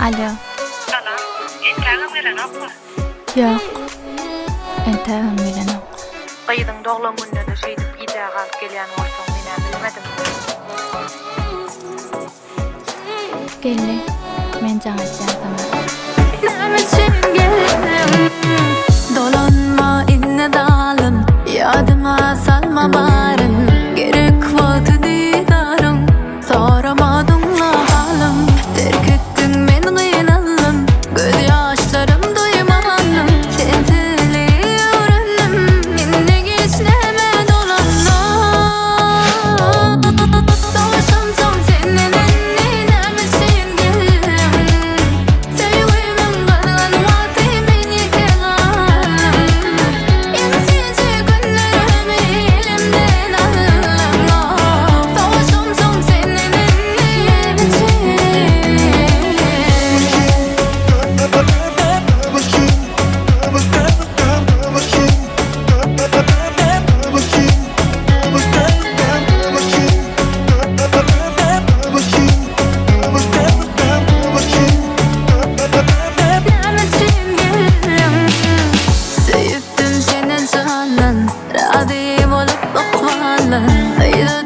Alýo. Salam. Entägem gelenokmy? Ýok. Entägem gelenok. Gyzyň doglan gününe-de şeýdip gijä galyp gelýän bolsaň men-ä bilmedim. Geldi. Men jaň etýän saňa. Näme üçin geldiň? Dolanma indi zalym, Ýadyma salma baryn. Gerek wagty didaryň, Soramadyň-la halym. Terk etdiň men gynandym, Göz ýaşlarym duýmandym. Sensizligi öwrendim, Indi giç näme dolandym. Sowaşamsoň senden indi näme üçin geldiň? Söýgümiň gyzgyn wagty men ýeke galdym. Iň süýji günlerimi elimden aldyň. Sowaşamsoň senden indi näme üçin? Näme üçin geldiň? Söýüpdim seni jandan, Razy bolup ykbaldan.